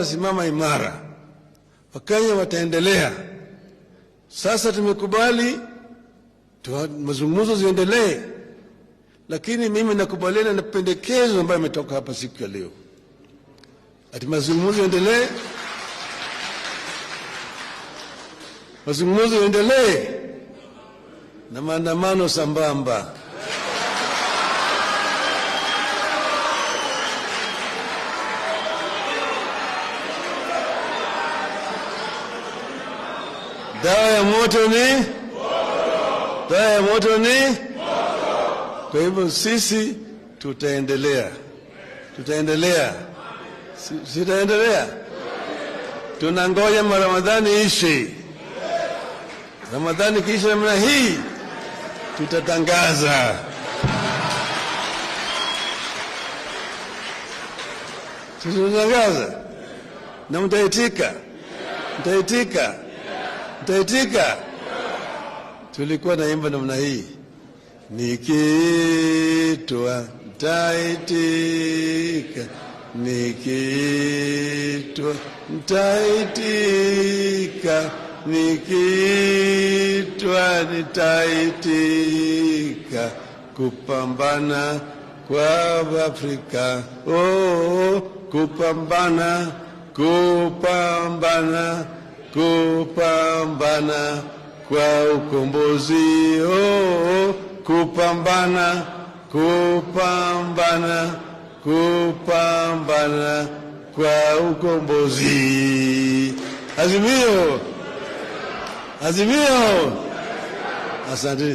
Watasimama imara, Wakenya wataendelea. Sasa tumekubali mazungumzo ziendelee, lakini mimi nakubaliana na pendekezo ambayo imetoka hapa siku ya leo, ati mazungumzo yaendelee, mazungumzo yaendelee na maandamano sambamba. Dawa ya moto ni dawa ya moto ni. Kwa hivyo sisi tutaendelea, tutaendelea, sitaendelea. Tunangoja Ramadhani ishi. Ramadhani kiisha namna hii, tutatangaza. Tutatangaza na mtaitika, mtaitika, mtaitika. Tulikuwa naimba namna hii, nikiitwa ntaitika, nikiitwa ntaitika, nikiitwa nitaitika, kupambana kwa Afrika, oh, kupambana, kupambana, kupambana kwa ukombozi, oh, kupambana, kupambana, kupambana kwa ukombozi. Azimio, azimio! Asanteni.